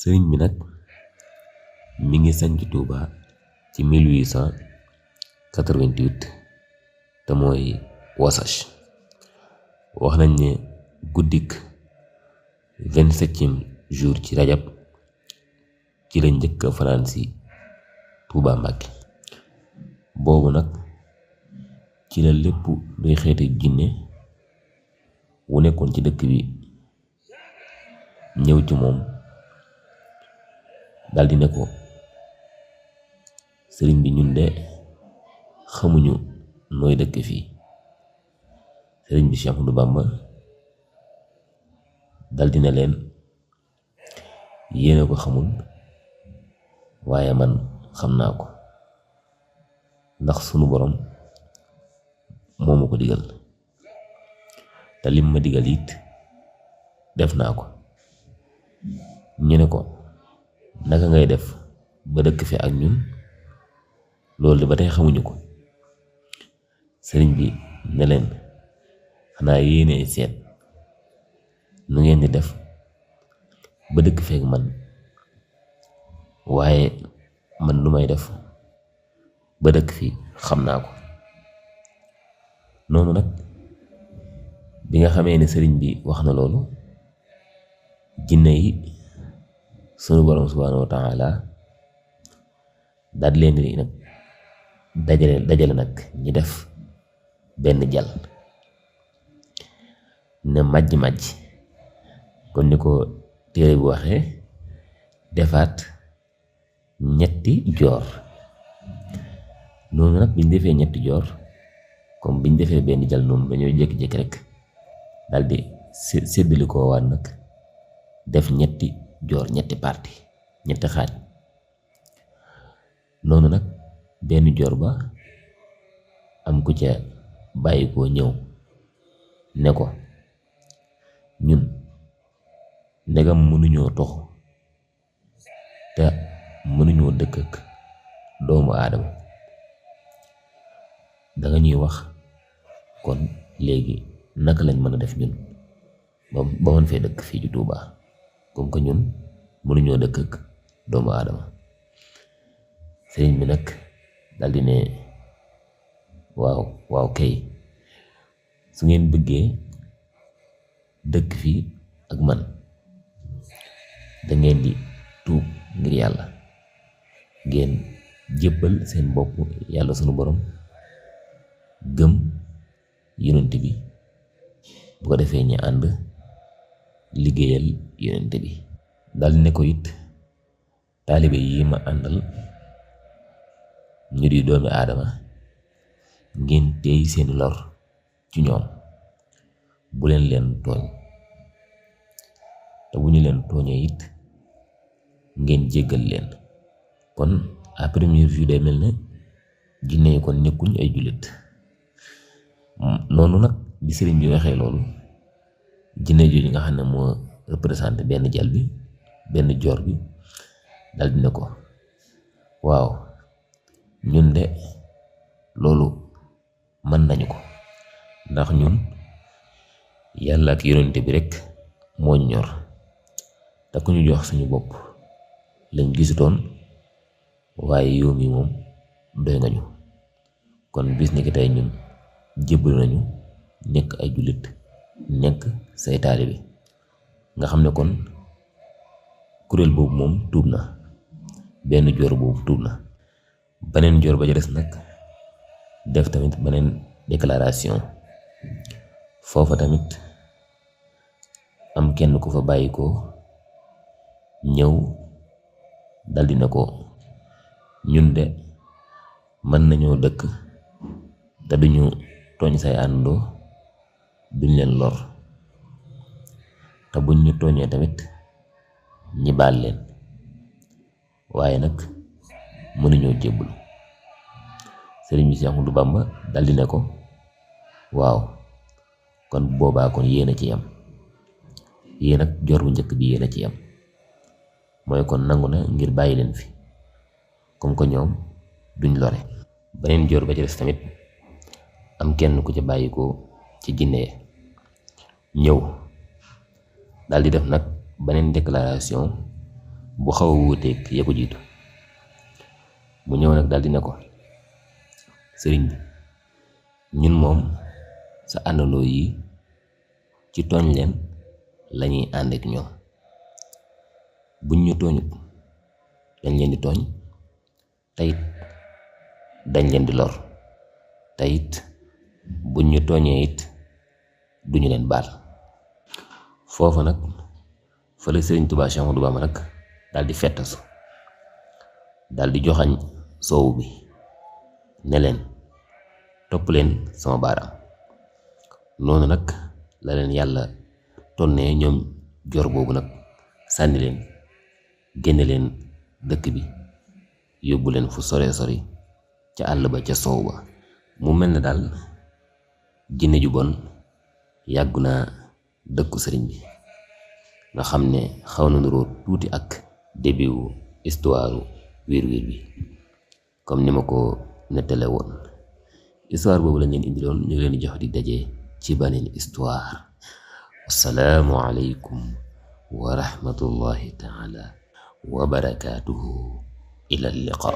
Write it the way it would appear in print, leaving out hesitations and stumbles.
sëriñ bi nag mi ngi sanc Tuuba ci 1888 te mooy Wasach. wax nañ ne guddik 27e jour ci rajab ci la njëkk a fanaan si Tuuba Mbàkke. boobu nag ci la lépp luy xeeti jinne wu nekkoon ci dëkk bi ñëw ci moom daldi ne ko sëriñ bi ñun de xamuñu nooy dëkk fii. sëriñ bi Cheikh Ahmadou Bamba daldi ne leen yéena ko xamul waaye man xam naa ko ndax sunu borom moo ma ko digal te lim ma digal it def naa ko. ñu ne ko naka ngay def ba dëkk fi ak ñun, loolu de ba tey xamuñu ko. sëriñ bi ne leen xanaa yéene seet nu ngeen di def ba dëkk feek man, waaye man lu may def ba dëkk fi xam naa ko. noonu nag bi nga xamee ne sëriñ bi wax na loolu, jinne yi sunu borom subhaanahu wa taala daal leen di nag dajale nag ñi def benn jal ne màjj kon ni ko téere bu waxee defaat ñetti joor. noonu nag biñ defee ñetti joor, comme biñ defee benn jal noonu dañoo jékki-jékki rek daldi séddali ko waat nag def ñetti joor, ñetti parti, ñetti xaaj. noonu nag benn joor ba am ku ca bàyyi koo ñëw ne ko ñun ndegam mënuñoo toxu te mënuñoo dëkk ak doomu aadama, danga ñuy wax kon léegi naka lañ mën a def ñun ba mën fee dëkk fii ci Tuuba, comme que ñun mënuñoo dëkk ak doomu aadama. sëriñ bi nag daldi ne waaw kay, su ngeen bëggee dëkk fii ak man da ngeen di tuub ngir yàlla, ngeen jébbal seen bopp yàlla sunu borom, gëm yonent bi, bu ko defee ñu ànd liggéeyal yonent bi. dal ne ko it taalibe yi ma àndal ñu di doomi aadama, ngeen teey seen lor ci ñoom, bu leen tooñ, te bu ñu leen tooñee it ngeen jéggal leen. kon à première vue day mel ne jinne yi kon nekkuñ ay jullit. noonu nag bi sëriñ bi waxee loolu, jinne jooju nga xam ne moo représenté benn jal bi, benn joor bi, dal dina ko waaw ñun de loolu mën nañu ko, ndax ñun yàlla ak yonent bi rekk moo ñor, te ku ñu jox suñu bopp lañ gisutoon, waaye yow mi moom doy nga ñu. kon bis ni ki tey ñun jébbalu nañu nekk ay jullit, nekk say taalibe. nga xam ne kon kuréel boobu moom tuub na, benn joor boobu tuub na. beneen joor ba ca des nag def tamit beneen déclaration. foofa tamit am kenn ku fa bàyyi ko ñëw daldi na ko ñun de mën nañoo dëkk te duñu tooñ say àndoo, duñ leen lor, te buñ ñu tooñee tamit ñi baal leen, waaye nag mënuñoo jébbul. sëriñ bi Cheikh Ahmadou Bamba daldi ne ko waaw kon boobaa kon yéen a ci yam, yéen ak joor bu njëkk bi yéen a ci yam, mooy kon nangu na ngir bàyyi leen fi comme que ñoom duñ lore. beneen joor ba ci des tamit am kenn ku ca bàyyi ko ci jinne ñëw daldi def nag beneen déclaration bu xaw a wuuteeg ya ko jiitu. mu ñëw nag daal di ne ko sëriñ bi ñun moom sa àndandoo yi ci tooñ leen lañuy ànd ak ñoom, buñ ñu tooñut dañ leen di tooñ, tayit dañ leen di lor, tayit buñ ñu tooñee it duñu leen baal. foofu nag fa la sëriñ Tuubaa Séex Ahmadu Bamba nag daal di fettasu, daal di joxañ soowu bi ne leen topp leen sama baaraam. noonu nag la leen yàlla tonnee ñoom joor boobu nag sànni leen, génne leen dëkk bi, yóbbu leen fu sore sori ca àll ba ca soow ba. mu mel ne daal jinne ju bon yàggu naa dëkku sëriñ bi, nga xam ne xaw na nuroo tuuti ak début wu histoire wiir wiir bi comme ni ma ko nettale woon. histoire boobu lañ leen indiloon, ñu leen jox di daje ci beneen histoire. assalaamu aleykum wa rahmatullahi taala wa barakaatuhu ila liqa.